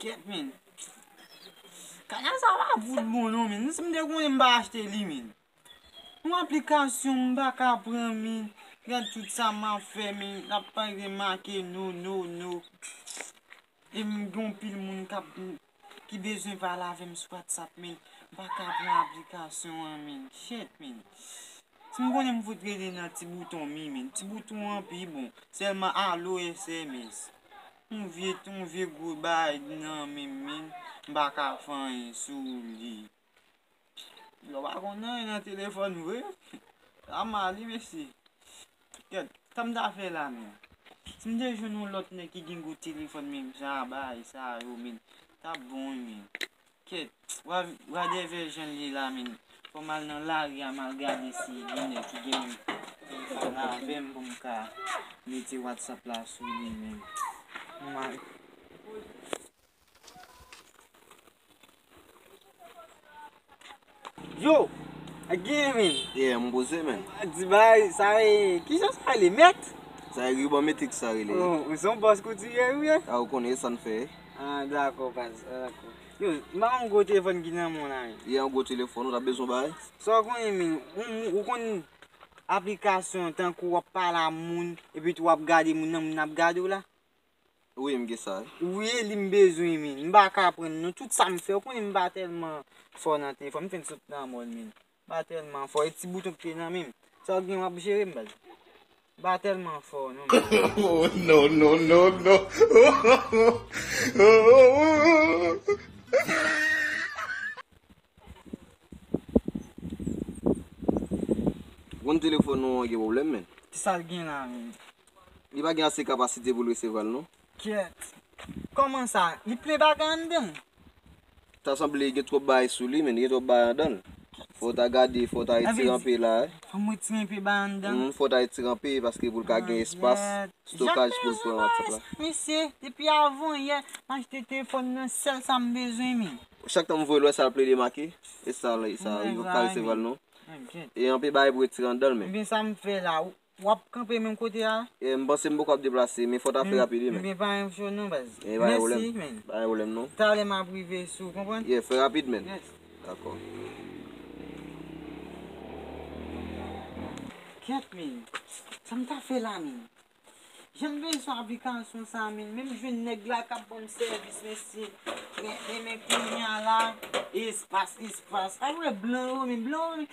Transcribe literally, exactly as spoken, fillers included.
Kèt, men. Kanal sa pa bout bon non, men. Si m te konnen, m pa achte li, men. Yon aplikasyon m pa ka pran, men. Gad tout sa m ap fè, men. L ap pale make no, no, no. E m gen yon pil moun k ap, ki bezwen pale avè m sou WhatsApp, men. M pa ka pran aplikasyon an, men. Shit, men. Si m konnen m fout rele nan ti bouton mi, men. Ti bouton an pi bon. Sèlman alo S M S. Yon vye, yon vye gwo bagay nan men m, men. M pa ka fè anyen sou li. Yo pa konn anyen nan telefòn vre. Sa mal wi, mesye. Kèt, sa m ta fè la, men. Si m te jwenn yon lòt nèg ki gen gwo telefòn menm jan bagay sa yo, men, t ap bon wi, men. Kèt, wa, wa dèvè jan l ye la, men. Fò m al nan lari a, m al gade si gen nèg ki gen menm telefòn avè m pou m ka mete WhatsApp la sou li, men. M al Yo, a gen men. Yeah, m poze, men. Di bay, sa e, kijan sa rele, mèt? Sa e riban metrik sa rele. Oh, ou se yon bòs koutirye ou ye? A, ou konnen sa n fè. Ah, dakò, baz, ah, dakò. Yo, m pa yon gwo telefòn ki nan men w la, men. Yeah, yon gwo telefòn, ou ta bezwen bay? Sa w konnen, men, ou, ou konn aplikasyon tankou w ap pale a moun, epi tou w ap gade moun nan, moun nan ap gade w la? Wi, m gen sa. Wi, e li m bezwen, men. M pa ka pran, non. Tout sa m fè, ou konnen m pa tèlman fò nan telefòn. M fenk sot nan mòn, men. M pa tèlman fò. E ti bouton ki te nan men m. Sa w gen w ap jere m, baz. M pa tèlman fò, non, men. Oh, no, no, no, no. Konn telefòn nou an gen pwoblèm, men. Kisa l gen la, men? Li pa gen ase kapasite pou l resevwa l, non. Kèt. Kòman sa? Li plen bagay anndan l? Ta sanble gen twòp bagay sou li, men. Gen twòp bagay anndan l. Fò w ta gade, fò w ta retire anpe la. Fò m retire anpe bagay anndan l. Mm, fò w ta retire anpe, paske pou l ka gen espas, stokaj pou l pran WhatsApp la. Mesye, depi avan yè, m achte telefòn nan, sèl sa m bezwen, men. Chak tan m voye l wè sa, l plede make. E sa, e sa, li p ap ka resevwa l, non. E anpe bagay pou retire anndan l, men. Ebyen, sa m fè la, w ap kanpe menm kote a? E, m panse m poko ap deplase, men fò w ta fè rapid, wi, men. Ebyen, pa gen cho non, baz. E, pa gen pwoblèm. Mèsi, men. Pa gen pwoblèm, non. Talè m ap rive sou, konprann? Yeah, fè rapid, men. Yes. Dakò. Kèt, men. Sa m ta fè la, men? Jan m vin sou aplikasyon sa, men, menm jwenn nèg la k ap ban m sèvis, mesye. Men, men, men kounye a la, espas, espas. Ay, wè, blan yo, men, blan yo, men.